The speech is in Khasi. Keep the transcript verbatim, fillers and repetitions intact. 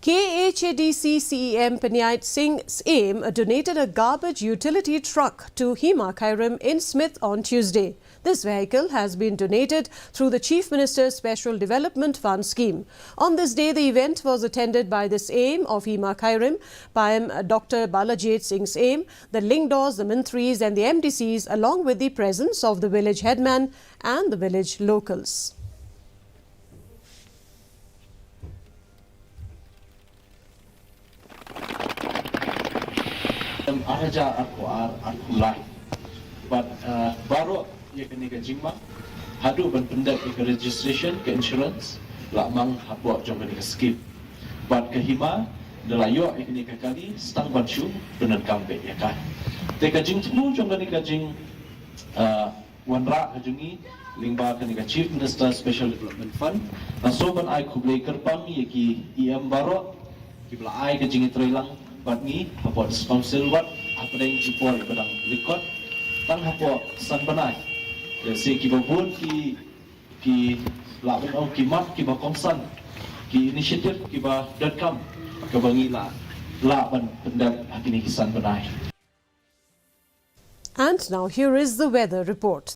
K H A D C C E M Panyaid Singh Syiem donated a garbage utility truck to Hima Khyrim in Smit on Tuesday. This vehicle has been donated through the Chief Minister's Special Development Fund scheme. On this day, the event was attended by the Syiem of Hima Khyrim, Paiem Doctor Balajied Singh Syiem, the Lyngdohs, the Mantris, and the M D Cs, along with the presence of the village headman and the village locals. Em, ar hajar arphew ar, arphew lai. Bad, eh, baroh ïa kane ka jingma haduh ban pyndep ïa ka registration, ka insurance, la mang hapoh jong kane ka skim. Bad ka Hima da la ïoh ïa kane ka kali, stang ban shu pyndonkam beit ïa ka. Te ka jingthmu jong kane ka jing, eh, wanrah ka jong ngi lyngba kane ka Chief Minister Special Development Fund, nga sngew ban ai khublei kyrpang ïa ki E M baroh kiba la ai ka jingïatreilang bad ngi hapoh District Council wat hapdeng ki por ba dang record tang hapoh san bnai. Te sa kiba bun ki, ki lah ban ong ki mat kiba kongsan, ki initiative kiba donkam, kaba ngi lah, lah ban pyndep ha kine ki san bnai. And now here is the weather report.